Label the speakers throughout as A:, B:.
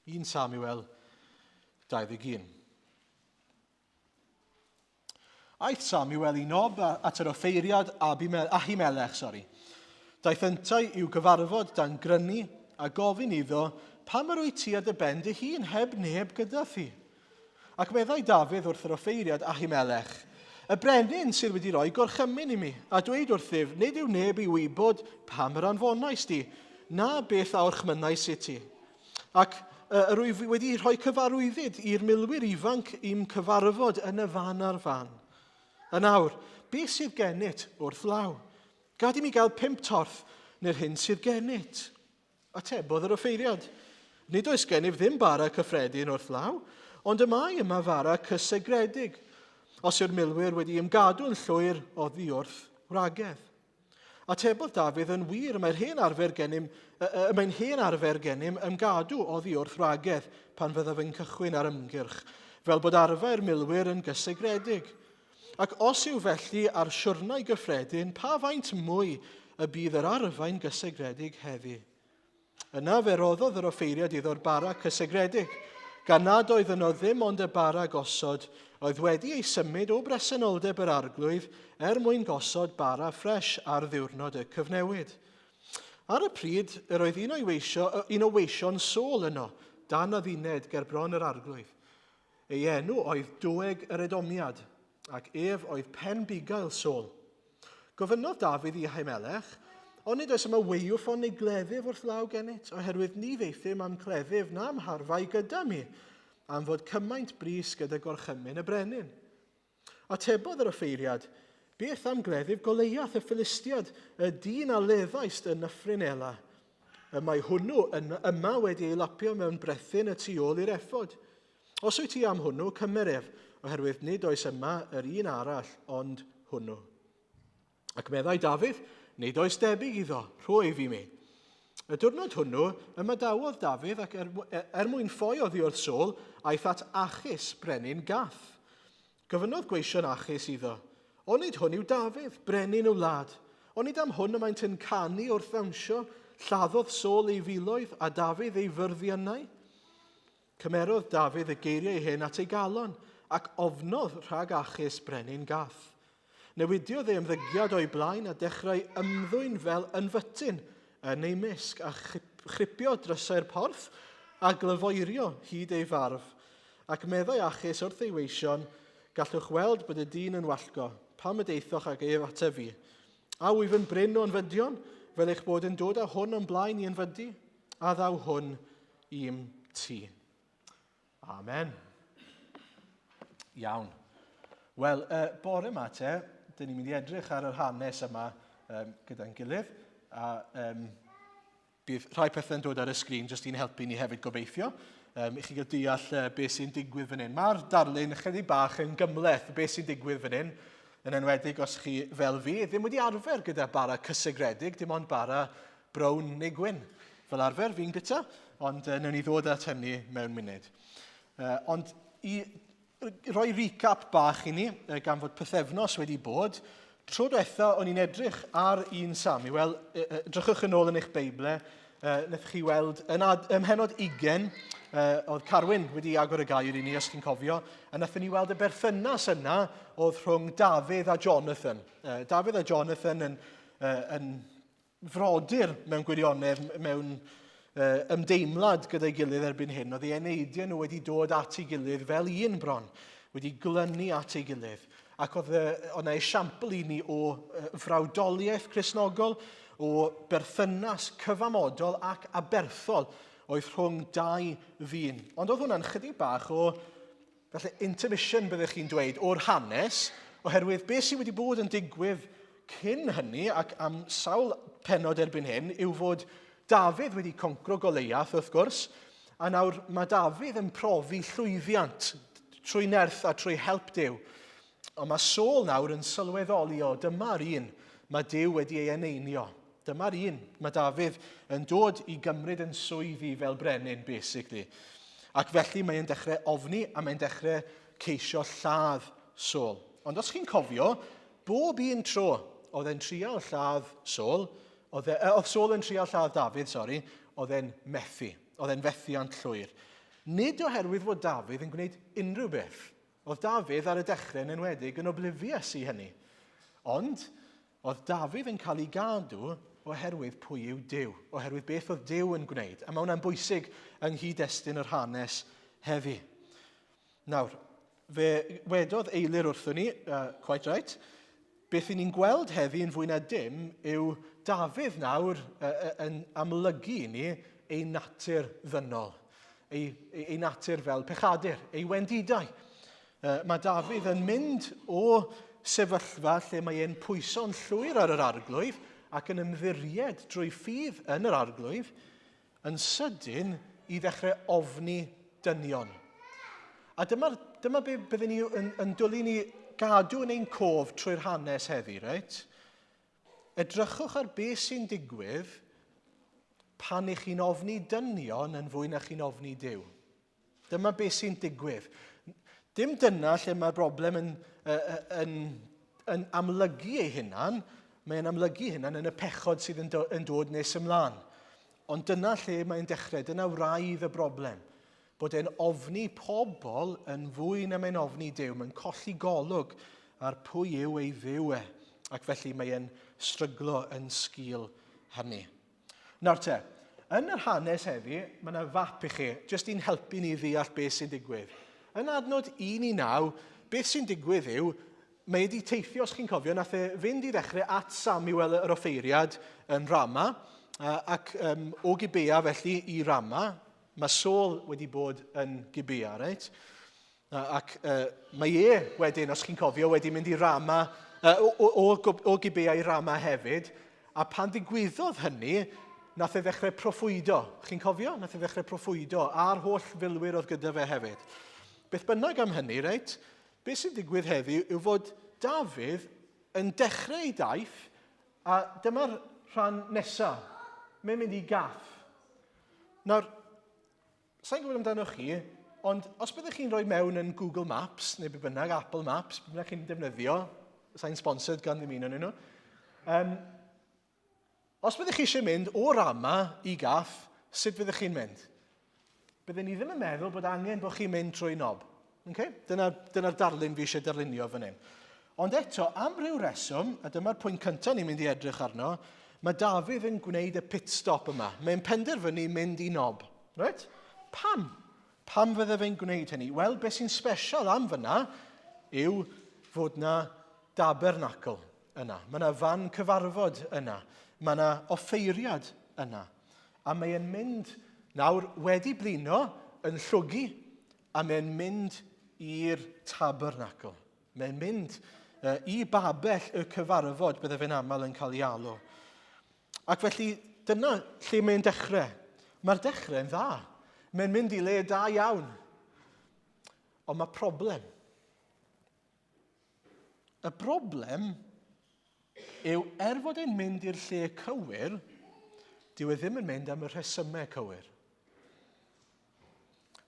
A: 1 Samuel 21. Aeth Samuel i Nob at yr offeiriad Ahimelech, sorry. Daeth yntau i'w gyfarfod dan grynu a gofyn iddo, pam yr wyt ti ar dy ben dy hun heb neb gyda thi? Ac meddai Dafydd wrth yr offeiriad Ahimelech, Y brenin sydd wedi rhoi gorchymyn i mi, a dweud wrthyf, nid yw neb i wybod pam yr anfonais di, na beth a orchmynnais i ti. Ac yr wyf wedi rhoi cyfarwyddyd i'r milwyr ifanc i'm cyfarfod yn y fan a'r fan. Yn awr, beth sydd gennyt wrth law? Gad i mi gael pump torth neu'r hyn sydd gennyt. Atebodd yr offeiriad, Nid oes gennyf ddim bara cyffredin wrth law, ond y mae yma fara cysegredig, os yw'r milwyr wedi ymgadw yn llwyr oddi wrth wragedd. Atebodd Dafydd, Yn wir, mae'r hen arfer gennym, y mae'n hen arfer gennym ymgadw oddi wrth wragedd pan fyddaf yn cychwyn ar ymgyrch, fel bod arfau'r milwyr yn gysegredig. Ac os yw felly ar siwrnai gyffredin, pa faint mwy y bydd yr arfau'n gysegredig heddi? Yna fe roddodd yr offeiriad iddo'r bara cysegredig, gan nad oedd yno ddim ond y bara gosod, oedd wedi ei symud o bresenoldeb yr arglwydd er mwyn gosod bara ffres ar ddiwrnod y cyfnewid. Ar y pryd, yr oedd un o'i weisio, un o weision Saul yno, dan adduned ger bron yr arglwydd. Ei enw oedd Doeg yr Edomiad, ac ef oedd pen bugail Saul. Gofynnodd Dafydd i Ahimelech, Onid oes yma waywffon neu gleddyf wrth law gennyt? Oherwydd ni ddeuthum â'm cleddyf na'm harfau gyda mi, am fod cymaint brys gyda gorchymyn y brenin. Atebodd yr offeiriad, Beth am gleddyf Goleiath y Philistiad, y dyn a leddaist yn nyffryn Ela? Y mae hwnnw yn yma wedi ei lapio mewn brethyn y tu ôl i'r effod. Os wyt ti am hwnnw, cymer ef, oherwydd nid oes yma yr un arall ond hwnnw. Ac meddai Dafydd, nid oes debyg iddo, rho ef i mi. Y diwrnod hwnnw, ymadawodd Dafydd ac er, er mwyn ffoi oddi wrth Saul, aeth at Achis, brenin Gath. Gofynnodd gweision Achis iddo, Onid hwn yw Dafydd, brenin y wlad? Onid am hwn y maent yn canu wrth ddawnsio, lladdodd Saul ei filoedd a Dafydd ei fyrddiynau? Cymerodd Dafydd y geiriau hyn at ei galon, ac ofnodd rhag Achis brenin Gath. Newidiodd ei ymddygiad o'i blaen a dechrau ymddwyn fel ynfytyn yn ei mysg, a chripio drysau'r porth a glyfoerio hyd ei farf. Ac meddai Achis wrth ei weision, Gallwch weld bod y dyn yn wallgo, pam y daethoch ag ef ataf fi? A wyf yn brin o ynfydion, fel eich bod yn dod â hwn o'm blaen i ynfydu? A ddaw hwn i'm tŷ. Amen. Iawn. Wel, uh, bore yma te, dyn ni'n mynd i edrych ar yr hanes yma um, gyda'n gilydd, a um, bydd rhai pethau'n dod ar y sgrin jyst i'n helpu ni hefyd gobeithio, um, i chi gael deall uh, beth sy'n digwydd fan hyn. Mae'r darlun ychydig bach yn gymleth beth sy'n digwydd fan hyn, yn enwedig os chi fel fi ddim wedi arfer gyda bara cysegredig, dim ond bara brown neu gwyn. Fel arfer, fi'n bita, ond uh, newn ni ddod at hynny mewn munud. Uh, ond i roi recap bach i ni, uh, gan fod pythefnos wedi bod, tro diwetha o'n i'n edrych ar un Samuel, uh, uh, drychwch yn ôl yn eich Beible, uh, wnaethoch chi weld yn, ad, ym mhenod 20, uh, oedd Carwyn wedi agor y gair i ni, os chi'n cofio, a wnaethon ni weld y berthynas yna oedd rhwng Dafydd a Jonathan. Uh, Dafydd a Jonathan yn, uh, yn frodyr mewn gwirionedd, mewn uh, ymdeimlad gyda'i gilydd erbyn hyn. Oedd ei eneidiau nhw wedi dod at ei gilydd fel un bron, wedi glynu at ei gilydd. Ac oedd yna esiampl i ni o frawdoliaeth Cristnogol, o berthynas cyfamodol ac aberthol oedd rhwng dau ddyn. Ond oedd hwnna'n chydig bach o Felly, intermission byddech chi'n dweud o'r hanes, oherwydd beth sydd wedi bod yn digwydd cyn hynny ac am sawl pennod erbyn hyn yw fod Dafydd wedi concro Goleiath wrth gwrs, a nawr mae Dafydd yn profi llwyddiant trwy nerth a trwy help Duw. Ond mae Saul nawr yn sylweddoli o dyma'r un mae Duw wedi ei eneinio. Dyma'r un. Mae Dafydd yn dod i gymryd yn swydd i fel brenin, basically. Ac felly mae'n dechrau ofni a mae'n dechrau ceisio lladd Saul. Ond os chi'n cofio, bob un tro oedd e'n trial lladd Saul, oedd, e, oedd Saul yn trial lladd Dafydd, sori, oedd e'n methu. Oedd e'n fethiant llwyr. Nid oherwydd fod Dafydd yn gwneud unrhyw beth. Oedd Dafydd ar y dechrau yn enwedig yn oblivious i hynny. Ond oedd Dafydd yn cael ei gadw oherwydd pwy yw Duw, oherwydd beth oedd Duw yn gwneud. A mae hwnna'n bwysig yng nghyd-destun yr hanes heddi. Nawr, fe wedodd Eilir wrthwn ni, quite right, beth i ni'n gweld heddi yn fwy na dim yw Dafydd nawr yn amlygu i ni ei natur ddynol, ei, ei, ei natur fel pechadur, ei wendidau. Mae Dafydd yn mynd o sefyllfa lle mae e'n pwyso'n llwyr ar yr arglwydd ac yn ymddiried drwy ffydd yn yr arglwydd, yn sydyn i ddechrau ofni dynion. A dyma, dyma be byddwn ni yn, yn dwlu ni gadw yn ein cof trwy'r hanes heddi, reit? Edrychwch ar beth sy'n digwydd pan ych chi'n ofni dynion yn fwy na chi'n ofni Duw. Dyma beth sy'n digwydd. Dim dyna lle mae'r broblem yn, yn, yn amlygu ei hunan, mae'n amlygu ei hunan yn y pechod sydd yn, do, yn dod nes ymlaen. Ond dyna lle mae'n dechrau, dyna wraidd y broblem. Bod e'n ofni pobl yn fwy na mae'n ofni Duw. Mae'n colli golwg ar pwy yw ei Dduw e. Ac felly mae'n stryglo yn sgil hynny. Nawr te, yn yr hanes heddi, mae yna fap i chi, jyst i'n helpu ni ddeall beth sy'n digwydd. Yn adnod 1 i 9, beth sy'n digwydd yw, mae wedi teithio, os chi'n cofio, nath e fynd i ddechrau at Samuel yr offeiriad yn Rama, ac um, o Gibea felly i Rama. Mae Saul wedi bod yn Gibea, reit? Ac uh, mae e wedyn, os chi'n cofio, wedi mynd i Rama, uh, o, o, o, o Gibea i Rama hefyd. A pan ddigwyddodd hynny, nath e ddechrau proffwydo. Chi'n cofio? Nath e ddechrau proffwydo a'r holl filwyr oedd gyda fe hefyd. Beth bynnag am hynny, reit? Beth sy'n digwydd heddiw yw fod Dafydd yn dechrau ei daith, a dyma'r rhan nesaf. Mae'n mynd i Gath. Nawr, Sa i'n gwybod amdano chi, ond os byddech chi'n rhoi mewn yn Google Maps, neu be bynnag, Apple Maps, be bynnag chi'n defnyddio, sa i'n sponsored gan ddim un o'n nhw, um, os byddech chi eisiau mynd o Rama i Gath, sut fyddech chi'n mynd? Bydden ni ddim yn meddwl bod angen bod chi'n mynd trwy Nob. Okay? Dyna'r dyna darlun fi eisiau darlunio fan hyn. Ond eto, am ryw reswm, a dyma'r pwynt cyntaf ni'n mynd i edrych arno, mae Dafydd yn gwneud y pit stop yma. Mae'n penderfynu mynd i Nob. Right? Pam? Pam fydde fe'n gwneud hynny? Wel, beth sy'n special am fyna yw fod na dabernacl yna. Mae yna fan cyfarfod yna. Mae yna offeiriad yna. A mae'n mynd nawr wedi blino yn llwgu a mae'n mynd i'r tabernacl. Mae'n mynd i babell y cyfarfod, bydde fe'n aml yn cael ei alw. Ac felly, dyna lle mae'n dechrau. Mae'r dechrau yn dda. Mae'n mynd i le da iawn. Ond mae problem. Y broblem yw, er fod e'n mynd i'r lle cywir, dyw e ddim yn mynd am y rhesymau cywir.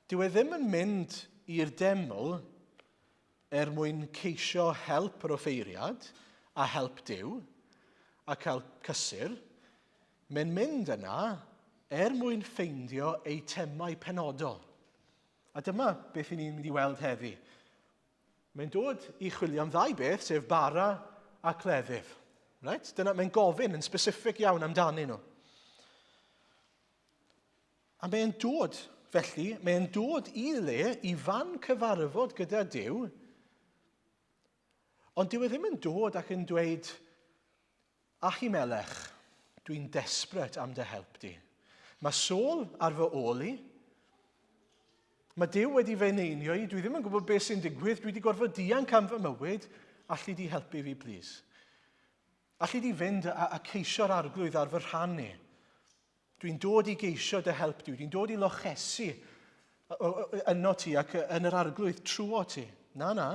A: Dyw e ddim yn mynd i'r deml er mwyn ceisio help yr offeiriad a help Duw a cael cysur. Mae'n mynd yna er mwyn ffeindio eitemau penodol. A dyma beth i ni'n mynd i weld heddi. Mae'n dod i chwilio am ddau beth, sef bara a cleddyf. Right? Dyna, mae'n gofyn yn specific iawn amdanyn nhw. A mae'n dod, felly, mae'n dod i le, i fan cyfarfod gyda Duw, ond dyw e ddim yn dod ac yn dweud, Ahimelech, dwi'n desperate am dy help di. Mae Saul ar fy ôl i. Mae Duw wedi fy eneinio i, dwi ddim yn gwybod beth sy'n digwydd, dwi wedi gorfod dianc am fy mywyd, alli di helpu fi, please? Alli di fynd a, a ceisio'r arglwydd ar fy rhan i? Dwi'n dod i geisio dy help di. Dwi'n dod i lochesu yno ti ac yn yr arglwydd trwo ti. Na, na.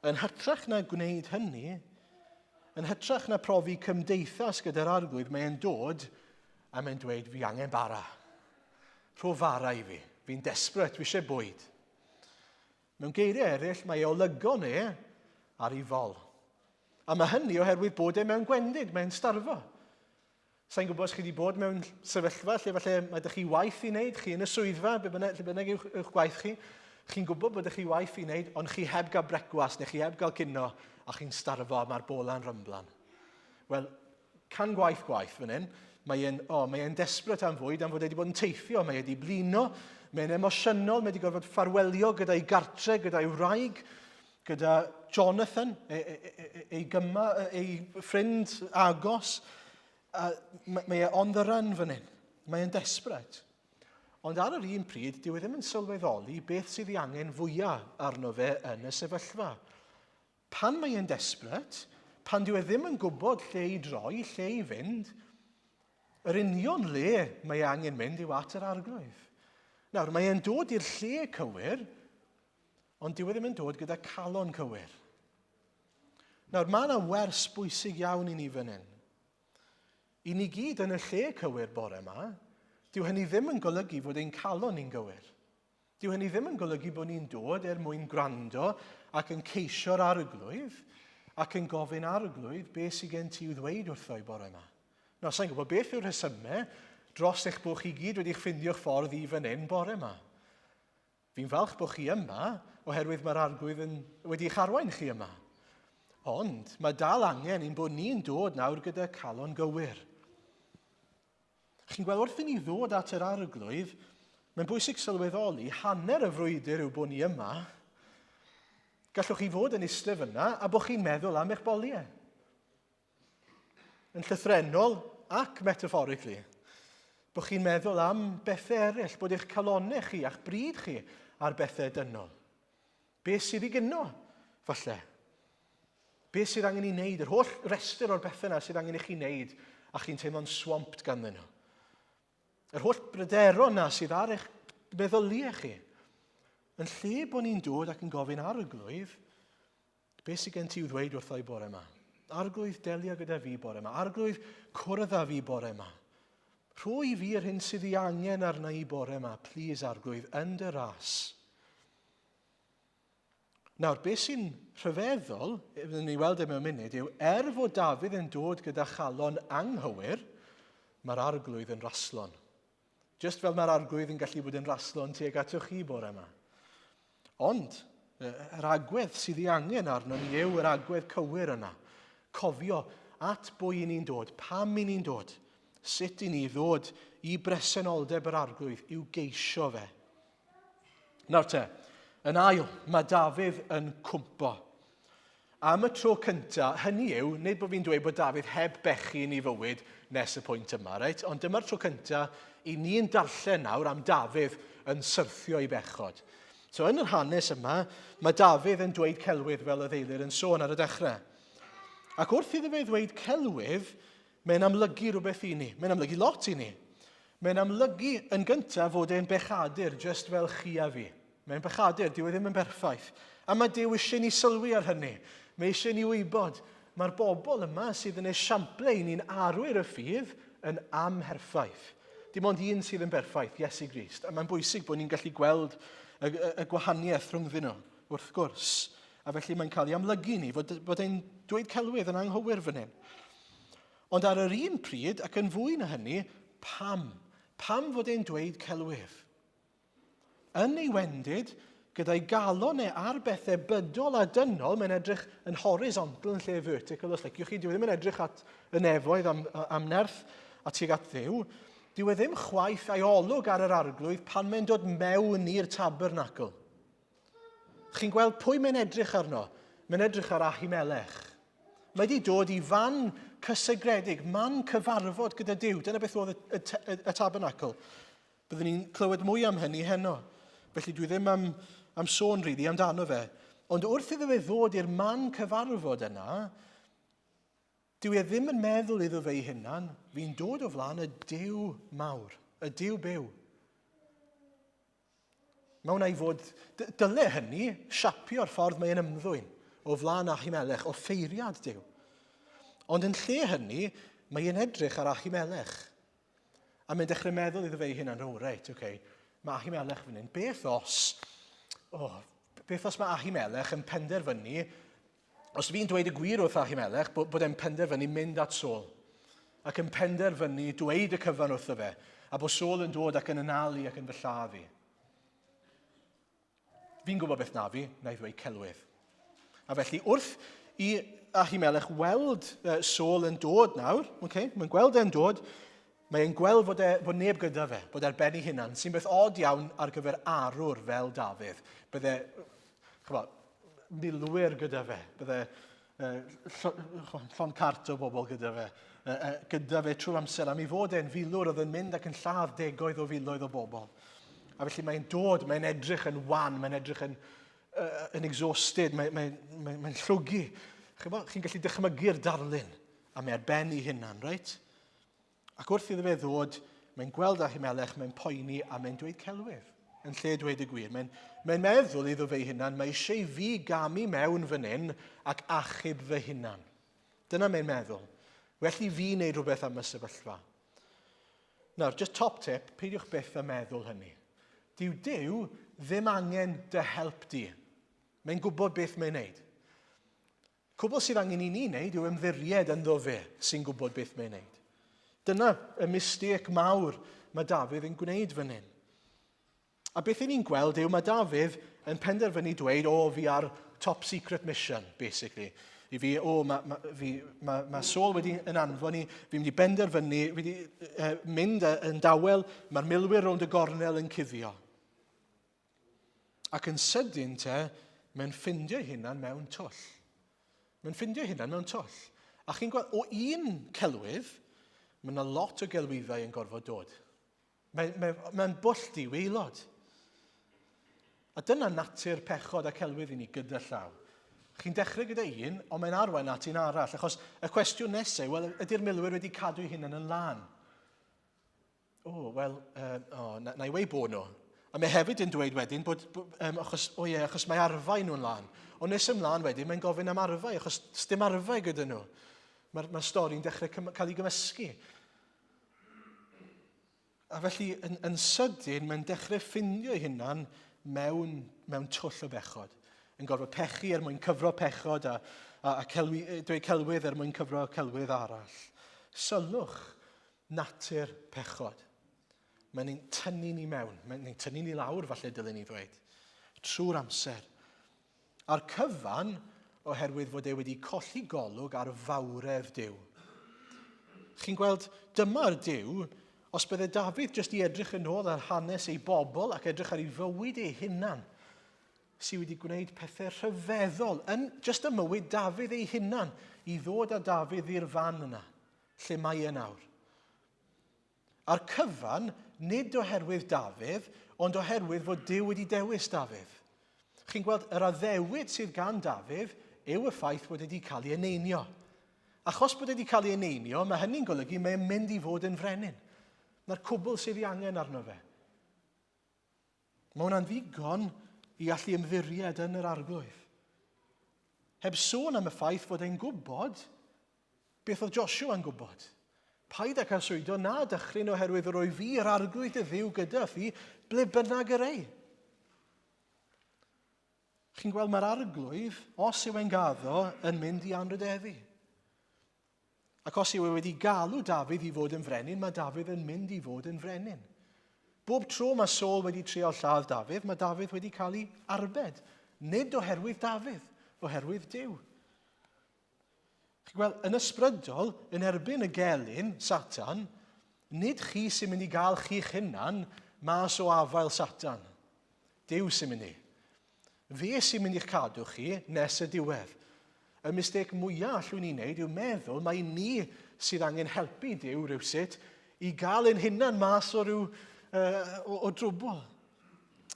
A: Yn hytrach na gwneud hynny, yn hytrach na profi cymdeithas gyda'r arglwydd, mae'n dod a mae'n dweud, fi angen bara. Rho fara i fi. Fi'n desperate, fi eisiau bwyd. Mewn geiriau eraill, mae ei olygon e ar ei fol. A mae hynny oherwydd bod e mewn gwendid, mae'n starfo. Sa'n gwybod os chi wedi bod mewn sefyllfa lle falle mae ydych chi waith i wneud, chi yn y swyddfa, be bynnag, lle bynnag yw'ch, yw'ch gwaith chi, chi'n gwybod bod ydych chi waith i wneud, ond chi heb gael brecwast neu chi heb gael cino a chi'n starfo a mae'r bola'n rymblan. Wel, can gwaith gwaith fan hyn, mae e'n oh, mae e'n desperate am fwyd am fod e wedi bod yn teithio, mae e wedi blino, mae'n emosiynol, mae wedi gorfod ffarwelio gyda'i gartre, gyda'i wraig, gyda Jonathan, ei, ei, ei, ei gyma, ei ffrind agos. A mae e on the run fan hyn. Mae e'n desperate. Ond ar yr un pryd, dyw e ddim yn sylweddoli beth sydd ei angen fwyaf arno fe yn y sefyllfa. Pan mae e'n desperate, pan dyw e ddim yn gwybod lle i droi, lle i fynd, yr union le mae e angen mynd yw at yr arglwydd. Nawr, mae e'n dod i'r lle cywir, ond dyw e ddim yn dod gyda calon cywir. Nawr, mae yna wers bwysig iawn i ni fan hyn. I ni gyd yn y lle cywir bore yma, dyw hynny ddim yn golygu fod ein calon ni'n gywir. Dyw hynny ddim yn golygu bod ni'n dod er mwyn gwrando ac yn ceisio'r arglwydd ac yn gofyn arglwydd beth sydd gen ti i'w ddweud wrtho i bore yma. Nawr, sa'n gwybod beth yw'r rhesymau dros eich bod chi gyd wedi'ch ffindio'ch ffordd i fan hyn bore yma. Fi'n falch bod chi yma oherwydd mae'r arglwydd yn, wedi'ch arwain chi yma. Ond mae dal angen ein bod ni'n dod nawr gyda calon gywir. Chi'n gweld, wrth i ni ddod at yr arglwydd, mae'n bwysig sylweddoli hanner y frwydr yw bod ni yma. Gallwch chi fod yn eistedd fyna a bod chi'n meddwl am eich boliau. Yn llythrennol ac metaphorically. Bod chi'n meddwl am bethau eraill, bod eich calonau chi a'ch bryd chi ar bethau dynol. Beth sydd i gyno, falle? Beth sydd angen i wneud? Yr holl restr o'r bethau yna sydd angen i chi wneud a chi'n teimlo'n swamped ganddyn nhw. Yr holl bryderon yna sydd ar eich meddyliau chi. Yn lle bod ni'n dod ac yn gofyn arglwydd, beth sydd gen ti i'w ddweud wrtho i bore yma? Arglwydd, delio gyda fi bore yma. Arglwydd, cwrdd â fi bore yma. Rho i fi yr hyn sydd ei angen arna i bore yma, please, arglwydd, yn dy ras. Nawr, beth sy'n rhyfeddol, fyddwn ni weld e mewn munud, yw er fod Dafydd yn dod gyda chalon anghywir, mae'r arglwydd yn raslon. Just fel mae'r arglwydd yn gallu bod yn raslon tuag atoch chi bore yma. Ond, yr agwedd sydd ei angen arno ni yw yr agwedd cywir yna. Cofio at bwy i ni'n dod, pam i ni'n dod, sut i ni ddod i bresenoldeb yr arglwydd i'w geisio fe. Nawr te, yn ail, mae Dafydd yn cwmpo. Am y tro cynta, hynny yw, nid bod fi'n dweud bod Dafydd heb bechu yn ei fywyd nes y pwynt yma, reit? Ond dyma'r tro cynta i ni'n darllen nawr am Dafydd yn syrthio i bechod. So yn yr hanes yma, mae Dafydd yn dweud celwydd fel y ddeilir yn sôn ar y dechrau. Ac wrth iddo fe ddweud celwydd, Mae'n amlygu rhywbeth i ni. Mae'n amlygu lot i ni. Mae'n amlygu yn gyntaf fod e'n bechadur, just fel chi a fi. Mae'n bechadur, dyw e ddim yn berffaith. A mae Duw eisiau ni sylwi ar hynny. Mae eisiau ni wybod. Mae'r bobl yma sydd yn esiample i ni'n arwyr y ffydd yn amherffaith. Dim ond un sydd yn berffaith, Iesu Grist. A mae'n bwysig bod ni'n gallu gweld y, y, y gwahaniaeth rhwngddyn nhw, wrth gwrs. A felly mae'n cael ei amlygu ni fod, bod e'n dweud celwydd yn anghywir fan hyn. Ond ar yr un pryd, ac yn fwy na hynny, pam? Pam fod e'n dweud celwydd? Yn ei wendid, gyda'i galon e ar bethau bydol a dynol, mae'n edrych yn horizontal yn lle vertical, os liciwch chi. Dyw e ddim yn edrych at y nefoedd am, am nerth a tuag at Dduw. Dyw e ddim chwaith a'i olwg ar yr arglwydd pan mae'n dod mewn i'r tabernacl. Chi'n gweld pwy mae'n edrych arno? Mae'n edrych ar Ahimelech. Mae wedi dod i fan cysegredig, man cyfarfod gyda Duw. Dyna beth oedd y, y, y, y tabernacl. Byddwn ni'n clywed mwy am hynny heno. Felly dwi ddim am, am sôn rili really amdano fe. Ond wrth iddo fe ddod i'r man cyfarfod yna, dyw e ddim yn meddwl iddo fe ei hunan, fi'n dod o flaen y Duw mawr, y Duw byw. Mae hwnna i fod... Dyle hynny siapio'r ffordd mae'n ymddwyn o flaen Ahimelech, o ffeiriad Duw. Ond yn lle hynny, mae'n edrych ar Ahimelech. A mae'n dechrau meddwl iddo fe ei hunan, o, oh, reit, oce, okay, mae Ahimelech fan hyn. Beth os, oh, beth os mae Ahimelech yn penderfynu, os fi'n dweud y gwir wrth Ahimelech, bod, bod e'n penderfynu mynd at Saul. ac yn penderfynu dweud y cyfan wrtho fe, a bod Saul yn dod ac yn analu ac yn fy lladd i. Fi'n gwybod beth na fi, na i ddweud celwydd. A felly wrth i Ahimelech weld Saul yn dod nawr, okay, mae'n gweld e'n dod, mae'n gweld fod, e, fod neb gyda fe, bod ar ben ei hunan, sy'n beth od iawn ar gyfer arwr fel Dafydd. Bydde, chybod, milwyr gyda fe, bydde llond cart o bobl gyda fe, gyda fe trwy'r amser, am ei fod e'n filwr oedd yn mynd ac yn lladd degoedd o filoedd o bobl. A felly mae'n dod, mae'n edrych yn wan, mae'n edrych yn, uh, yn exhausted, mae'n mae, mae, mae llwgu. Chi'n gallu dychmygu'r darlun, a mae ar ben ei hunan, reit? Ac wrth iddo fe ddod, mae'n gweld Ahimelech, mae'n poeni a mae'n dweud celwydd yn lle dweud y gwir. Mae'n mae meddwl iddo fe ei hunan, mae eisiau fi gamu mewn fan hyn ac achub fy hunan. Dyna mae'n meddwl. Well i fi wneud rhywbeth am y sefyllfa. Nawr, just top tip, peidiwch byth â meddwl hynny. Dyw Duw ddim angen dy help di. Mae'n gwybod beth mae'n wneud. Cwbl sydd angen i ni wneud yw ymddiried ynddo fe sy'n gwybod beth mae'n wneud. Dyna y mistake mawr mae Dafydd yn gwneud fan hyn. A beth i ni'n gweld yw mae Dafydd yn penderfynu dweud, o, fi ar top secret mission, basically. I fi, o, mae ma, fi, ma, ma Saul wedi yn anfon i, fi'n mynd i benderfynu, fi wedi mynd yn dawel, mae'r milwyr rownd y gornel yn cuddio. Ac yn sydyn te, mae'n ffindio ei hunan mewn twll. Mae'n ffindio ei hunan mewn twll. A chi'n gweld, o un celwydd, mae yna lot o gelwyddau yn gorfod dod. Mae'n mae, mae bwll di waelod. A dyna natur pechod a celwydd i ni gyda llaw. Chi'n dechrau gyda un, ond mae'n arwain at un arall. Achos y cwestiwn nesau, wel, ydy'r milwyr wedi cadw eu hunain yn lân? O, wel, um, o, na, na i wei bod nhw. A mae hefyd yn dweud wedyn bod, um, achos, o ie, achos mae arfau nhw'n lan. Ond nes ymlaen wedyn, mae'n gofyn am arfau, achos dim arfau gyda nhw. Mae'r mae stori'n dechrau cael ei gymysgu. A felly, yn, yn sydyn, mae'n dechrau ffindio ei hunan mewn, mewn twll o bechod. Yn gorfod pechu er mwyn cyfro pechod a, a, a celwi, dweud celwydd er mwyn cyfro celwydd arall. Sylwch natur pechod. Mae'n ein tynnu ni mewn, mae'n ein tynnu ni lawr falle dylen ni ddweud, trwy'r amser. A'r cyfan oherwydd fod e wedi colli golwg ar fawredd Duw. Chi'n gweld, dyma'r Duw, os bydde Dafydd jyst i edrych yn ôl ar hanes ei bobl ac edrych ar ei fywyd ei hunan, sydd wedi gwneud pethau rhyfeddol yn jyst y mywyd Dafydd ei hunan i ddod â Dafydd i'r fan yna. lle mae e nawr. A'r cyfan, nid oherwydd Dafydd, ond oherwydd fod Duw wedi dewis Dafydd. Chi'n gweld, yr addewid sydd gan Dafydd yw y ffaith bod wedi cael ei eneinio. Achos bod wedi cael ei eneinio, mae hynny'n golygu mae'n mynd i fod yn frenin. Na'r cwbl sydd ei angen arno fe. Mae hwnna'n ddigon i allu ymddiried yn yr arglwydd. Heb sôn am y ffaith fod e'n gwybod beth oedd Joshua yn gwybod. Paid ag arswydo na dychryn oherwydd yr oedd fi yr arglwydd dy ddiw gyda thi ble bynnag yr ei. Chi'n gweld mae'r arglwydd, os yw e'n gaddo, yn mynd i anrhydeddu. Ac os yw e wedi galw Dafydd i fod yn frenin, mae Dafydd yn mynd i fod yn frenin. Bob tro mae Saul wedi trial lladd Dafydd, mae Dafydd wedi cael ei arbed. Nid oherwydd Dafydd, oherwydd Duw. Chi'n gweld, yn ysbrydol, yn erbyn y gelyn, Satan, nid chi sy'n mynd i gael chi'ch hunan mas o afael Satan. Duw sy'n mynd i. Fe sy'n mynd i'ch cadw chi nes y diwedd. Y mistake mwyaf allwn ni wneud yw meddwl mai ni sydd angen helpu Duw rhywsut i gael ein hunan mas o ryw uh, o, o drwbl.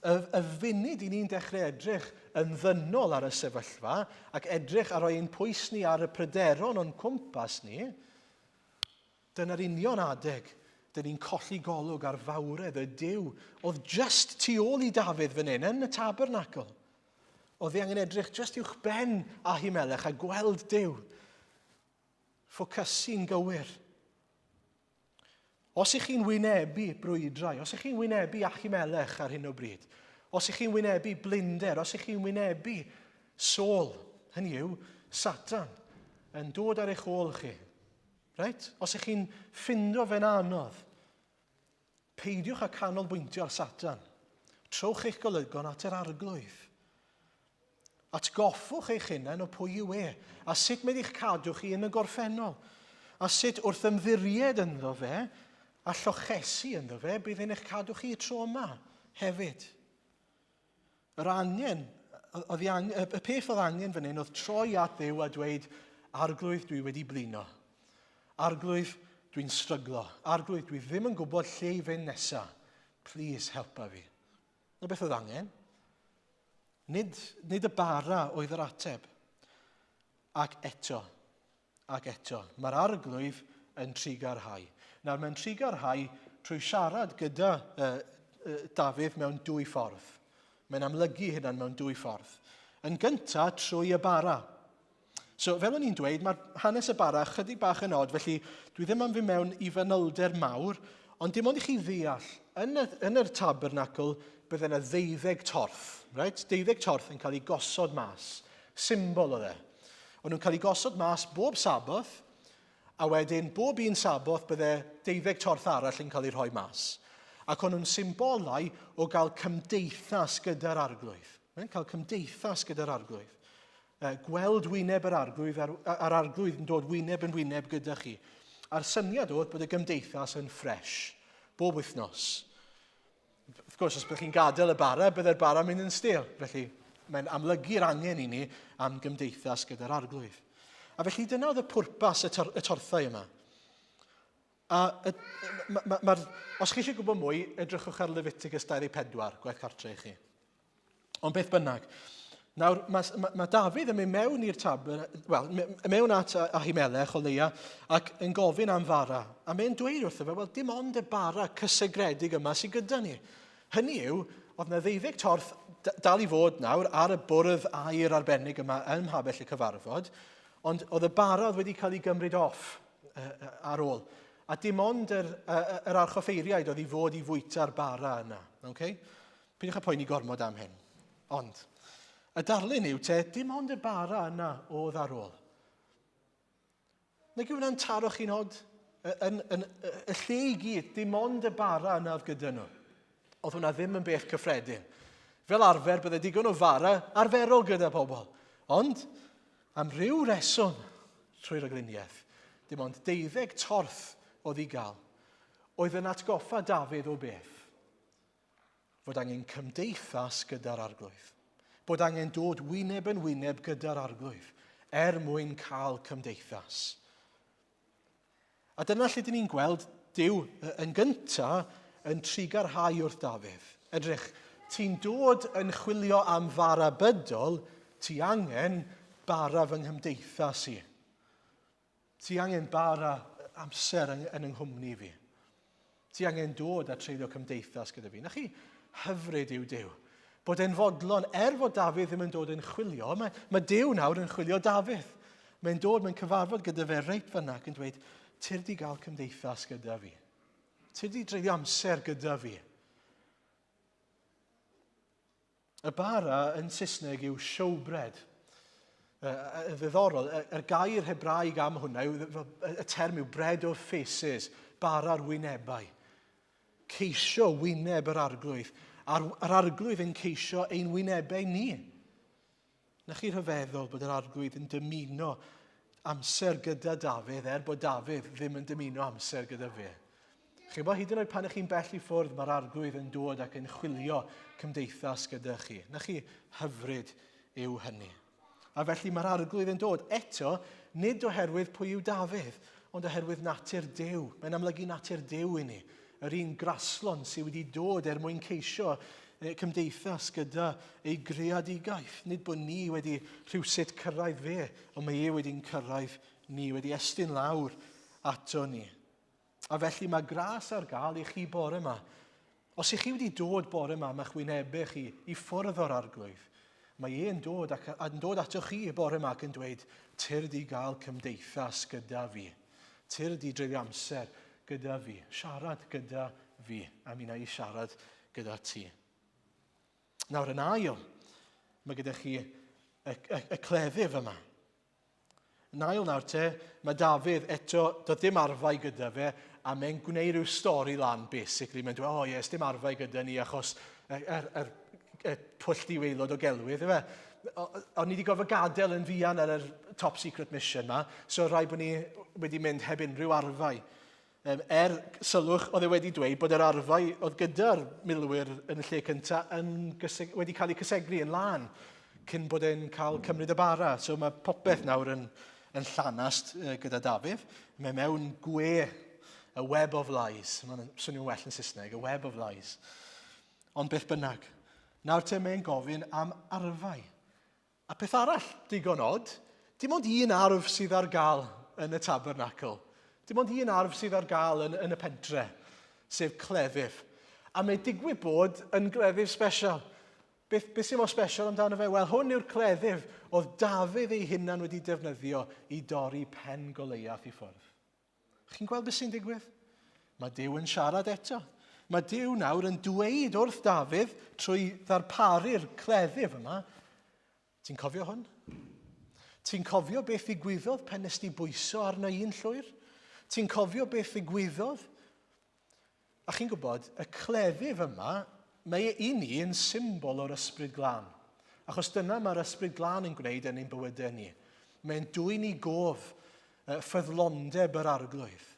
A: Y, y funud i ni'n dechrau edrych yn ddynol ar y sefyllfa ac edrych ar roi ein pwys ni ar y pryderon o'n cwmpas ni, Dyna'r union adeg dyn ni'n colli golwg ar fawredd y Duw oedd just tu ôl i Dafydd fan hyn, yn y tabernacl. Oedd ei angen edrych just uwch ben Ahimelech a gweld Duw. Ffocysu'n gywir. Os ych chi'n wynebu brwydrau, os ych chi'n wynebu Ahimelech ar hyn o bryd, os ych chi'n wynebu blinder, os ych chi'n wynebu Saul, hynny yw, Satan, yn dod ar eich ôl chi. Right? Os ych chi'n ffindo fe'n anodd, peidiwch â canolbwyntio ar Satan. Trowch eich golygon at yr arglwydd. Atgoffwch eich hunain o pwy yw e, a sut mae wedi'ch cadw chi yn y gorffennol, a sut wrth ymddiried ynddo fe a llochesu ynddo fe, bydd e'n eich cadw chi y tro yma hefyd. Yr angen, oedd ang, y peth oedd angen fan hyn oedd troi at Dduw a dweud, Arglwydd, dwi wedi blino. Arglwydd, dwi'n stryglo. Arglwydd, dwi ddim yn gwybod lle i fynd nesaf. Please, helpa fi. Na beth oedd angen. Nid, nid y bara oedd yr ateb. Ac eto, ac eto, mae'r arglwydd yn trugarhau. Nawr, mae'n trugarhau trwy siarad gyda uh, Dafydd mewn dwy ffordd. Mae'n amlygu hynna'n mewn dwy ffordd. Yn gyntaf, trwy y bara. So, fel o'n i'n dweud, mae'r hanes y bara chydig bach yn od, felly dwi ddim am fy mewn i fanylder mawr, ond dim ond i chi ddeall, yn, y, yn yr tabernacl, bydde yna ddeuddeg torth, right? Deuddeg torth yn cael ei gosod mas. Symbol oedd e. O'n nhw'n cael ei gosod mas bob Saboth, a wedyn bob un Saboth bydde deuddeg torth arall yn cael ei rhoi mas. Ac o'n nhw'n symbolau o gael cymdeithas gyda'r arglwydd. Mae'n cael cymdeithas gyda'r arglwydd. Gweld wyneb yr arglwydd a'r, a'r arglwydd yn dod wyneb yn wyneb gyda chi. A'r syniad oedd bod y gymdeithas yn ffres, bob wythnos. Wrth gwrs, os byddwch chi'n gadael y bara, byddai'r bara mynd yn stil. Felly, mae'n amlygu'r angen i ni am gymdeithas gyda'r arglwydd. A felly dyna oedd y pwrpas y, tor y torthau yma. A y, ma, ma, ma, os chi eisiau gwybod mwy, edrychwch ar Leviticus 24, gwaith cartre i chi. Ond beth bynnag. Nawr, mae, mae, mae Dafydd yn mynd mewn i'r tab, wel, mewn at Ahimelech o leia, ac yn gofyn am fara. A mae'n dweud wrtho fe, wel, dim ond y bara cysegredig yma sydd gyda ni. Hynny yw, oedd na ddeuddeg torth dal i fod nawr ar y bwrdd aur arbennig yma ym mhabell y cyfarfod, ond oedd y bara oedd wedi cael ei gymryd off ar ôl. A dim ond yr, yr archoffeiriaid oedd i fod i fwyta'r bara yna. Okay? Peidiwch â poeni gormod am hyn. Ond, y darlun yw te, dim ond y bara yna oedd ar ôl. Nag yw hwnna'n taro chi'n od? Yn, yn, y lle i gyd, dim ond y bara yna oedd gyda nhw. Oedd hwnna ddim yn beth cyffredin. Fel arfer, bydde digon o fara arferol gyda pobl. Ond, am ryw reswm, trwy ragluniaeth, dim ond deuddeg torth oedd i gael, oedd yn atgoffa Dafydd o beth? Fod angen cymdeithas gyda'r Arglwydd. Bod angen dod wyneb yn wyneb gyda'r Arglwydd er mwyn cael cymdeithas. A dyna lle dyn ni'n gweld Duw yn gyntaf yn trugarhau wrth Dafydd. Edrych, ti'n dod yn chwilio am fara bydol, ti angen bara fy nghymdeithas i. Ti angen bara amser yn, yn nghwmni fi. Ti angen dod a treulio cymdeithas gyda fi. Na chi, hyfryd yw Duw. Bod e'n fodlon, er fod Dafydd ddim yn dod yn chwilio, mae, mae Duw nawr yn chwilio Dafydd. Mae'n dod, mae'n cyfarfod gyda fe reit fyna ac yn dweud, tyr di gael cymdeithas gyda fi. Tyr di dreulio amser gyda fi. Y bara yn Saesneg yw showbread. Yn ddiddorol, y gair Hebraeg am hwnna yw, y term yw bread of faces, bara'r wynebau. Ceisio wyneb yr arglwydd, a'r, yr arglwydd yn ceisio ein wynebau ni. Na chi rhyfeddol bod yr arglwydd yn dymuno amser gyda Dafydd, er bod Dafydd ddim yn dymuno amser gyda fe. Chi'n bod, hyd yn oed pan ych chi'n bell i ffwrdd, mae'r arglwydd yn dod ac yn chwilio cymdeithas gyda chi. Na chi hyfryd yw hynny. A felly mae'r arglwydd yn dod eto, nid oherwydd pwy yw Dafydd, ond oherwydd natur Duw. Mae'n amlygu natur Duw i ni. Yr un graslon sydd wedi dod er mwyn ceisio cymdeithas gyda ei greadigaeth. Nid bod ni wedi rhywsut cyrraedd fe, ond mae e wedi'n cyrraedd ni, wedi estyn lawr ato ni. A felly mae gras ar gael i chi bore yma. Os ych chi wedi dod bore yma am eich wynebau chi i ffwrdd o'r arglwydd, mae e'n dod, ac, yn dod ato chi bore yma ac yn dweud, tyrd i gael cymdeithas gyda fi. Tyrd i dreulio amser gyda fi. Siarad gyda fi. A mi wna i siarad gyda ti. Nawr yn ail, mae gyda chi y, y, y cleddyf yma. Yn ail nawr te, mae Dafydd eto, doedd dim arfau gyda fe, a mae'n gwneud rhyw stori lan, basically. Mae'n dweud, o oh, yes, dim arfau gyda ni, achos yr, er, er, er pwll diwaelod o gelwydd, ife? O'n ni wedi gorfod gadael yn fuan ar yr top secret mission ma, so rhaid bod ni wedi mynd heb unrhyw arfau. Er sylwch, oedd e wedi dweud bod yr arfau oedd gyda'r milwyr yn y lle cyntaf yn wedi cael eu cysegru yn lân cyn bod e'n cael cymryd y bara. So mae popeth nawr yn, yn llanast gyda Dafydd. Mae mewn gwe, a web of lies. Mae'n swnio'n well yn Saesneg, a web of lies. Ond beth bynnag. Nawr te mae'n gofyn am arfau. A peth arall digon od, dim ond un arf sydd ar gael yn y tabernacl. Dim ond un arf sydd ar gael yn, yn y pentre, sef cleddyf. A mae digwydd bod yn gleddyf special. Beth, beth sy'n mor special amdano fe? Wel, hwn yw'r cleddyf oedd Dafydd ei hunan wedi defnyddio i dorri pen Goleiath i ffwrdd. Chi'n gweld beth sy'n digwydd? Mae Duw yn siarad eto. Mae Duw nawr yn dweud wrth Dafydd trwy ddarparu'r cleddyf yma. Ti'n cofio hwn? Ti'n cofio beth ddigwyddodd pen nes di bwyso arno i'n llwyr? Ti'n cofio beth ddigwyddodd? A chi'n gwybod, y cleddyf yma, mae e i ni yn symbol o'r Ysbryd Glân. Achos dyna mae'r Ysbryd Glân yn gwneud yn ein bywydau ni. Mae'n dwyn i gof ffyddlondeb yr Arglwydd.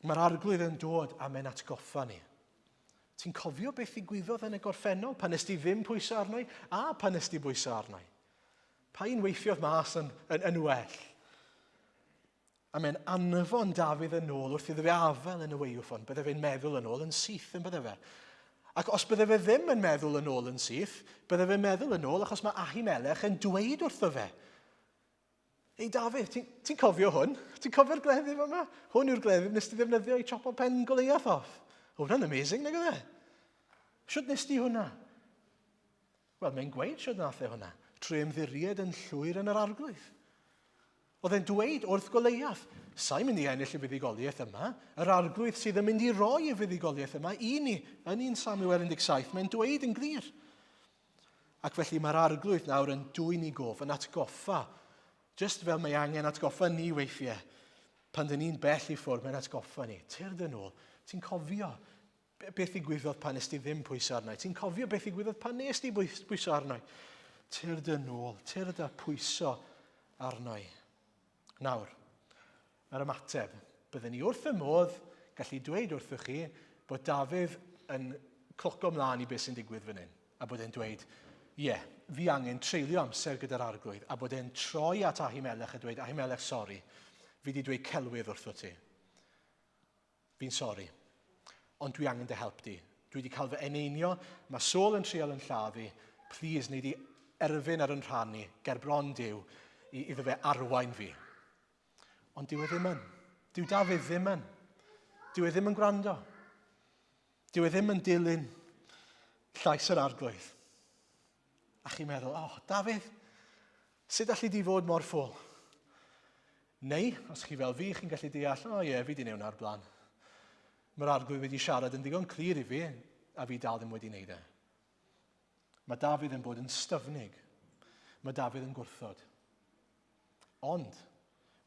A: Mae'r Arglwydd yn dod a mae'n atgoffa ni. Ti'n cofio beth ddigwyddodd yn y gorffennol pan nes di ddim pwyso arno i a pan nes di bwyso arno i? Pa un weithiodd mas yn, yn, yn well? A mae'n anfon Dafydd yn ôl wrth iddo fe afael yn y waywffon. Bydde fe'n meddwl yn ôl yn syth yn bydde fe. Ac os bydde fe ddim yn meddwl yn ôl yn syth, bydde fe'n meddwl yn ôl achos mae Ahimelech yn dweud wrtho fe. Ei Dafydd, ti'n ti cofio hwn? Ti'n cofio'r gleddyf yma? Hwn yw'r gleddyf nes ti ddefnyddio i chopo pen Goliath off. Hwna'n amazing, nag oedd e? Shwt nes ti hwnna? Wel, mae'n gweud shwt nath e hwnna. Trwy ymddiried yn llwyr yn yr arglwydd. Oedd e'n dweud wrth Goleiath, sa'n mynd i ennill y fuddugoliaeth yma, yr arglwydd sydd yn mynd i roi y fuddugoliaeth yma i ni. Yn 1 Samuel 17, mae'n dweud yn glir. Ac felly mae'r arglwydd nawr yn dwyn i gof, yn atgoffa, just fel mae angen atgoffa ni weithiau, pan dyn ni'n bell i ffwrdd, mae'n atgoffa ni. Tyrd yn ôl, ti'n cofio Beth ddigwyddodd pan nes ti ddim pwyso arno i? Ti'n cofio beth ddigwyddodd pan nes ti bwyso arno i? Tyrd yn ôl, tyrd a pwyso arno i. Nawr, mae'r ymateb. Byddwn ni wrth y modd gallu dweud wrthych chi bod Dafydd yn cloco mlaen i beth sy'n digwydd fan hyn, a bod e'n dweud, ie, yeah, fi angen treulio amser gyda'r arglwydd, a bod e'n troi at Ahimelech a dweud, Ahimelech, sori, fi wedi dweud celwydd wrtho ti. Fi'n sori, ond dwi angen dy help di. Dwi wedi cael fy eneinio, mae Saul yn trial yn lladd fi, please, nei di erfyn ar yn rhan i, ger bron Duw, i, iddo fe arwain fi. Ond dyw e ddim yn. Dyw Dafydd ddim yn. Dyw e ddim yn gwrando. Dyw e ddim yn dilyn llais yr arglwydd. A chi'n meddwl, o, oh, Dafydd, sut allu di fod mor ffôl? Neu, os chi fel fi, chi'n gallu deall, o oh, ie, yeah, fi di neud hwnna o'r blaen. Mae'r arglwydd wedi siarad yn ddigon clir i fi, a fi dal ddim wedi wneud e. Mae Dafydd yn bod yn styfnig. Mae Dafydd yn gwrthod. Ond,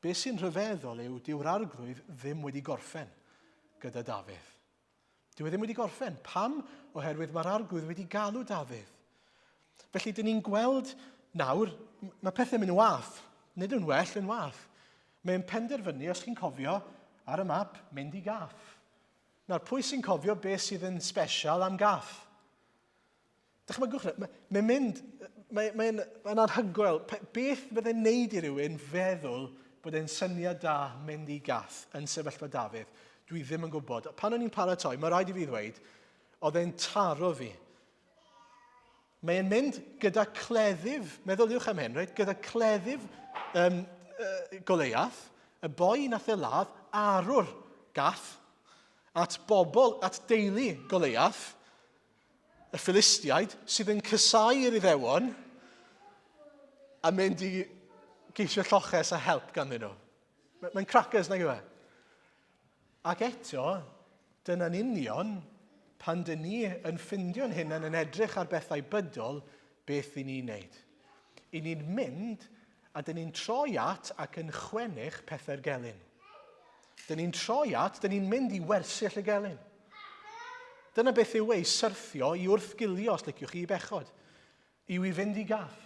A: beth sy'n rhyfeddol yw, dyw'r arglwydd ddim wedi gorffen gyda Dafydd. Dyw e ddim wedi gorffen. Pam? Oherwydd mae'r arglwydd wedi galw Dafydd. Felly, dyn ni'n gweld nawr, mae pethau'n mynd yn wath. Nid yn well, yn wath. Mae'n penderfynu, os chi'n cofio, ar y map, mynd i gaff. Nawr, pwy sy'n cofio beth sydd yn special am gaff? Dychmygwch, mae'n mynd, mae'n mae, mae anhygoel. Beth fydde'n neud i rywun feddwl bod e'n syniad da mynd i gath yn sefyllfa Dafydd? Dwi ddim yn gwybod. Pan o'n i'n paratoi, mae rhaid i fi ddweud, oedd e'n taro fi. Mae'n mynd gyda cleddyf, meddyliwch am hyn, reit? Gyda cleddyf um, Goleiath, y boi nath e ladd, arwr gath, at bobl, at deulu Goleiath, y Philistiaid sydd yn cysau yr Iddewon a mynd i geisio lloches a help ganddyn nhw. Mae'n crackers, nag yw e? Ac eto, dyna'n union pan dyn ni yn ffindio'n hunain yn edrych ar bethau bydol, beth i ni'n neud. I ni'n mynd A dyn ni'n troi at ac yn chwennych pethau'r gelyn. Dyn ni'n troi at, dyn ni'n mynd i wersyll y gelyn. Dyna beth yw ei syrthio i wrthgilio, os liciwch chi, i bechod. Yw i fynd i gaff.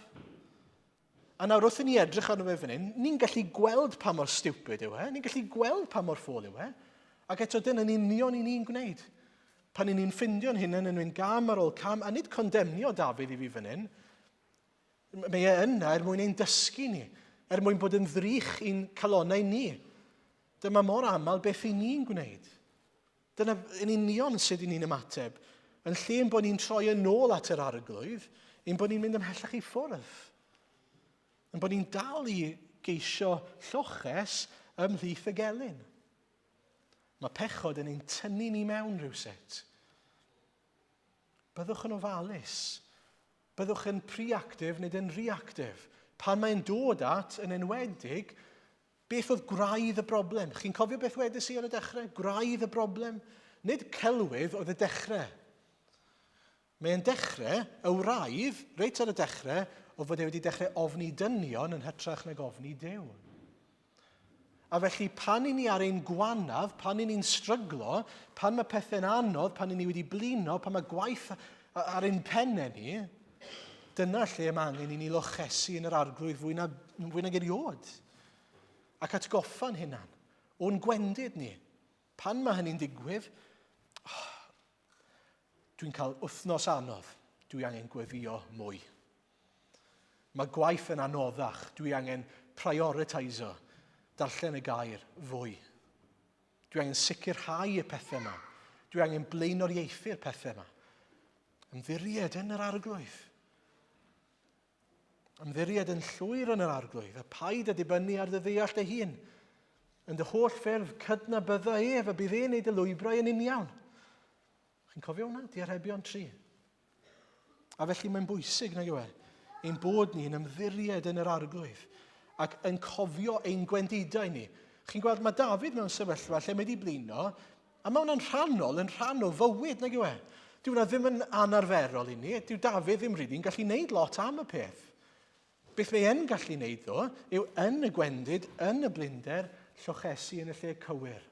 A: A nawr wrth i ni edrych arno fe fan hyn, ni'n gallu gweld pa mor stupid yw e, ni'n gallu gweld pa mor ffôl yw e, ac eto dyna'n union i ni'n gwneud. Pan i ni'n ffindio'n hunain yn mynd gam ar ôl cam, a nid condemnio Dafydd i fi fan hyn, mae e yna er mwyn ein dysgu ni, er mwyn bod yn ddrych i'n calonnau ni. Dyma mor aml beth i ni'n gwneud. Dyna yn union sut i ni'n ymateb. Yn lle ein bod ni'n troi yn ôl at yr arglwydd, ein bod ni'n mynd ymhellach i ffwrdd. Ein bod ni'n dal i geisio lloches ymhlith y gelyn. Mae pechod yn ein tynnu ni mewn rhywsut. Byddwch yn ofalus. Byddwch yn preactive nid yn reactive. Pan mae'n dod at, yn enwedig, Beth oedd gwraidd y broblem? Chi'n cofio beth wedes i ar y dechrau? Gwraidd y broblem? Nid celwydd oedd y dechrau. Mae'n dechrau, y wraidd, reit ar y dechrau, o fod e wedi dechrau ofni dynion yn hytrach nag ofni Duw. A felly pan i ni ar ein gwanaf, pan i ni'n stryglo, pan mae pethau'n anodd, pan i ni wedi blino, pan mae gwaith ar ein pennau ni, dyna lle mae angen i ni lochesu yn yr arglwydd fwy, na, fwy nag erioed. Ac atgoffa'n hunan o'n gwendid ni. Pan mae hynny'n digwydd, oh, dwi'n cael wythnos anodd, dwi angen gweddio mwy. Mae gwaith yn anoddach, dwi angen prioritiso, darllen y gair fwy. Dwi angen sicrhau y pethau yma. Dwi angen blaenoriaethu'r pethau yma. Ymddiried yn yr arglwydd. Ymddiried yn llwyr yn yr arglwydd, a paid â dibynnu ar dy ddeall dy hun. Yn dy holl ffyrdd, cydnabydda ef, a bydd e'n neud y lwybrau yn uniawn. Chi'n cofio hwnna? Diarhebion 3. A felly mae'n bwysig, nag yw e, ein bod ni'n ymddiried yn yr arglwydd ac yn cofio ein gwendidau ni. Chi'n gweld, mae Dafydd mewn sefyllfa lle mae wedi blino, A mae hwnna'n rhannol, yn rhan o fywyd, nag yw e? Dyw hwnna ddim yn anarferol i ni. Dyw Dafydd ddim rili'n gallu neud lot am y peth. Beth mae e'n gallu neud ddo, yw yn y gwendid, yn y blinder, llochesu yn y lle cywir.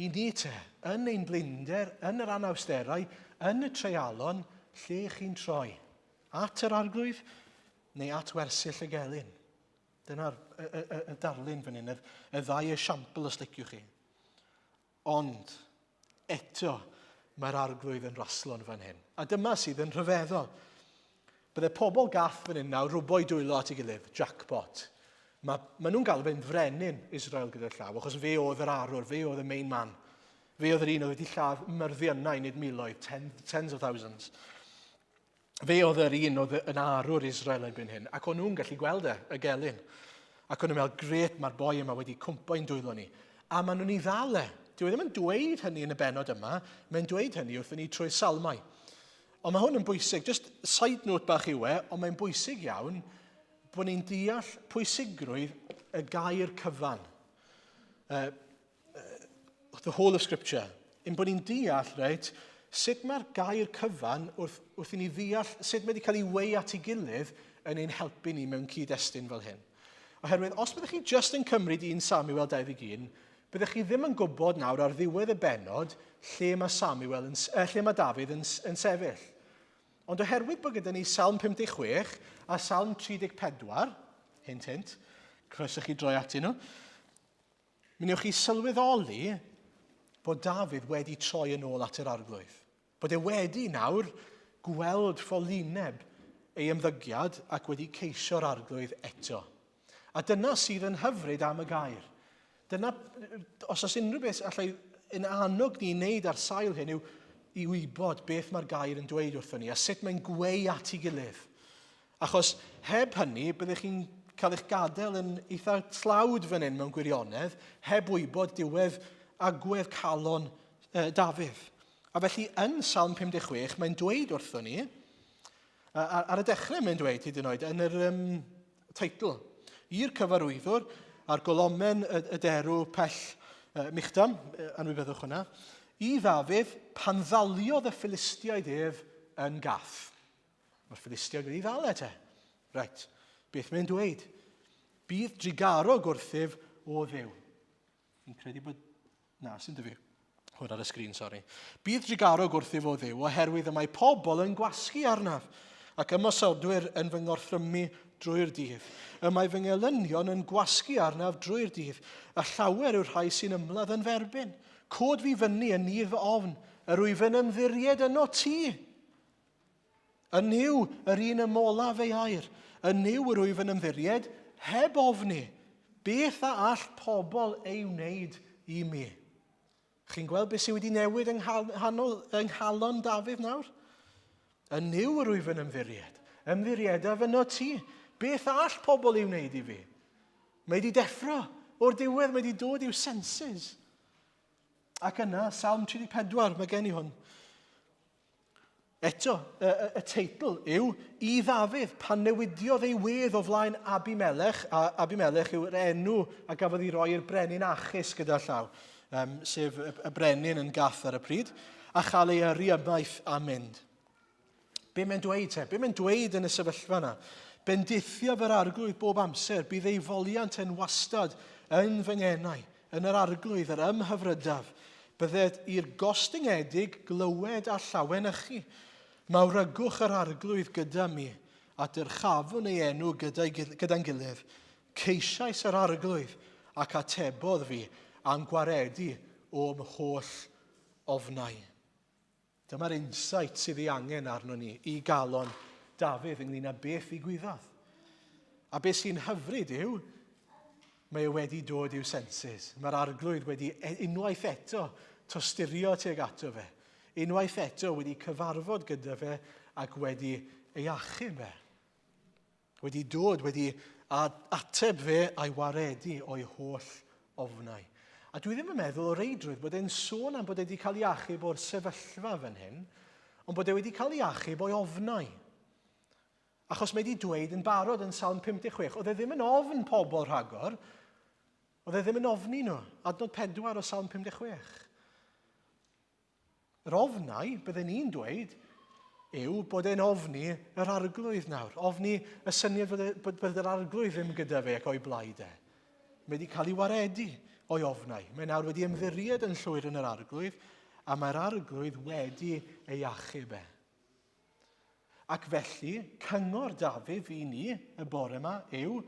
A: I ni te, yn ein blinder, yn yr anawsterau, yn y treialon, lle chi'n troi? At yr arglwydd neu at wersyll y gelyn? Dyna'r y, y, y, y darlun fan hyn, y, y ddau esiampl os liciwch chi. Ond, eto, mae'r arglwydd yn raslon fan hyn. A dyma sydd yn rhyfeddol. Bydde pobl gath fan hyn nawr rwbo'i dwylo at ei gilydd, jackpot. Mae, mae nhw'n galw fe'n frenin Israel gyda llaw, achos fe oedd yr arwr, fe oedd y main man. Fe oedd yr un oedd wedi lladd myrddiynau, nid miloedd, ten, tens of thousands. Fe oedd yr un oedd yn arwr Israel erbyn hyn, ac o'n nhw'n gallu gweld e, y gelyn. Ac o'n nhw'n meddwl, gret, mae'r boi yma wedi cwmpo i'n dwylo ni. A maen nhw'n ei ddal e. Dyw e ddim yn dweud hynny yn y bennod yma, mae'n dweud hynny wrthyn ni trwy'r salmau. Ond mae hwn yn bwysig, just side note bach yw e, ond mae'n bwysig iawn bod ni'n deall pwysigrwydd y gair cyfan. The whole of Scripture. Ein bod ni'n deall, reit, sut mae'r gair cyfan wrth, wrth i ni ddeall sut mae wedi cael ei weu at ei gilydd yn ein helpu ni mewn cyd-destun fel hyn. Oherwydd, os byddwch chi just yn cymryd 1 Samuel 21, byddwch chi ddim yn gwybod nawr ar ddiwedd y bennod lle mae Samuel yn, lle mae Dafydd yn, yn sefyll. Ond oherwydd bod gyda ni Salm 56 a Salm 34, hint hint, croeso chi droi atyn nhw, Mi wnewch chi sylweddoli bod Dafydd wedi troi yn ôl at yr arglwydd. Bod e wedi nawr gweld ffolineb ei ymddygiad ac wedi ceisio'r arglwydd eto. A dyna sydd yn hyfryd am y gair. Dyna, os oes unrhyw beth allai yn annog ni i wneud ar sail hyn yw i wybod beth mae'r gair yn dweud wrthon ni a sut mae'n gweu at ei gilydd. Achos heb hynny, byddech chi'n cael eich gadael yn eitha tlawd fan hyn mewn gwirionedd, heb wybod diwedd agwedd calon Dafydd. A felly yn Salm 56, mae'n dweud wrthon ni, ar y dechrau mae'n dweud hyd yn oed, yn yr um, teitl, i'r cyfarwyddwr a'r golomen y, y derw pell Michtam, anwybyddwch hwnna, i Ddafydd pan ddaliodd y Philistiaid ef yn gath. Mae'r Philistiaid wedi ddal e te. Reit, beth mae'n dweud? Bydd drugarog wrthyf o Dduw. Fi'n credu bod... Na, sy'n dy fi. Hwn ar y sgrin, sori. Bydd drugarog wrthyf o Dduw, oherwydd y mae pobl yn gwasgu arnaf, ac ymosodwyr yn fy ngorthrymu drwy'r dydd. Y mae fy ngelynion yn gwasgu arnaf drwy'r dydd, a llawer yw'r rhai sy'n ymladd yn f'erbyn. Cod fi fyny yn nydd fy ofn, yr wyf yn ymddiried yno ti. Yn Nuw, yr un ymolaf ei air. Yn Nuw yr wyf yn ymddiried, heb ofni. Beth a all pobl ei wneud i mi? Chi'n gweld beth sydd wedi newid yng nghanol, yng nghalon Dafydd nawr? Yn Nuw yr wyf yn ymddiried. Ymddiriedaf yno ti. Beth a all pobl ei wneud i fi? Mae wedi deffro. O'r diwedd mae wedi dod i'w senses. Ac yna, Salm 34, mae gen i hwn. Eto, y, y, y teitl yw I Ddafydd, pan newidiodd ei wedd o flaen Abimelech, a Abimelech yw'r enw a gafodd ei roi i'r brenin Achis gyda llaw, um, sef y, y brenin yn Gath ar y pryd, a chael ei yrru ymaith a mynd. Be mae'n dweud te? Be mae'n dweud yn y sefyllfa yna? Bendithiaf yr arglwydd bob amser, bydd ei foliant yn wastad yn fy ngenau. Yn yr Arglwydd yr ymhyfrydaf, bydded i'r gostyngedig glywed a llawenychu. Mawrygwch yr Arglwydd gyda mi, a dyrchafwn ei enw gyda'n gilydd. Ceisiais yr Arglwydd, ac atebodd fi, a'm gwaredu o'm holl ofnau. Dyma'r insight sydd ei angen arnon ni i galon Dafydd ynglyn â beth ddigwyddodd. A beth sy'n hyfryd yw, mae e wedi dod i'w senses. Mae'r arglwydd wedi e, unwaith eto tosturio tuag ato fe. Unwaith eto wedi cyfarfod gyda fe ac wedi ei achub e. Wedi dod, wedi ateb fe a'i waredu o'i holl ofnau. A dwi ddim yn meddwl o reidrwydd bod e'n sôn am bod e wedi cael ei achub o'r sefyllfa fan hyn, ond bod e wedi cael ei achub o'i ofnau. Achos mae wedi dweud yn barod yn Salm 56, oedd e ddim yn ofn pobl rhagor, oedd e ddim yn ofni nhw. Adnod 4 o Salm 56. Yr ofnau, bydden ni'n dweud, yw bod e'n ofni yr arglwydd nawr. Ofni y syniad bod, e, bod, bod yr arglwydd ddim gyda fe ac o'i blaid e. Mae wedi cael ei waredu o'i ofnau. Mae nawr wedi ymddiried yn llwyr yn yr arglwydd, a mae'r arglwydd wedi ei achub e. Ac felly, cyngor Dafydd i ni y bore yma yw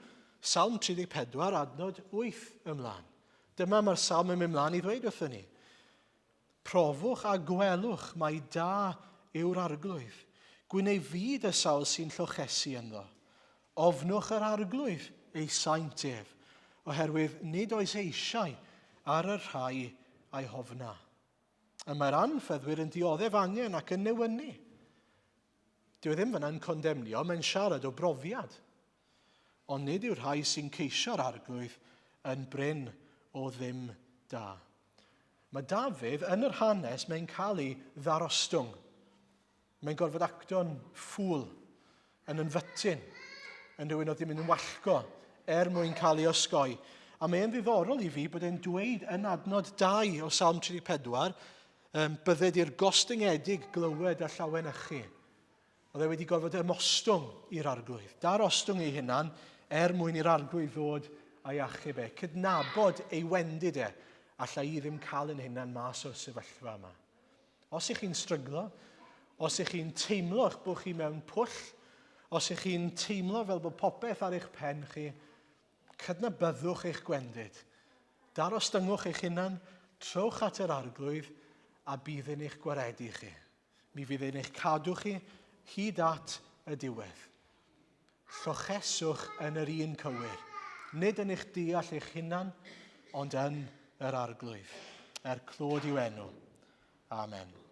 A: Salm 34 adnod 8 ymlaen. Dyma mae'r salm yn mynd mlaen i ddweud wrthyn ni. Profwch a gwelwch mai da yw'r arglwydd. Gwyn ei fyd y sawl sy'n llochesu ynddo. Ofnwch yr arglwydd, ei saint ef, oherwydd nid oes eisiau ar y rhai a'i hofna. Y mae'r anffyddwyr yn dioddef angen ac yn newynu. Dyw e ddim fyna'n condemnio, mae'n siarad o brofiad. Ond nid yw'r rhai sy'n ceisio'r arglwydd yn brin o ddim da. Mae Dafydd yn yr hanes, mae'n cael ei ddarostwng. Mae'n gorfod acto'n ffŵl, yn ynfytyn, yn rhywun oedd wedi mynd yn wallgo er mwyn cael ei osgoi. A mae'n ddiddorol i fi bod e'n dweud yn adnod 2 o Salm 34, um, bydded i'r gostyngedig glywed a llawenychu. Oedd e wedi gorfod ymostwng i'r arglwydd, darostwng ei hunan er mwyn i'r arglwydd ddod a'i achub e, cydnabod ei wendid e, alla i ddim cael yn hunan mas o'r sefyllfa yma. Os ych chi'n stryglo, os ych chi'n teimlo eich bod chi mewn pwll, os ych chi'n teimlo fel bod popeth ar eich pen chi, cydnabyddwch eich gwendid. Darostyngwch eich hunan, trowch at yr arglwydd a bydd yn eich gwaredu chi. Mi fydd e'n eich cadw chi hyd at y diwedd. Llocheswch yn yr un cywir, nid yn eich deall eich hunan, ond yn yr arglwydd. Er clod i'w enw. Amen.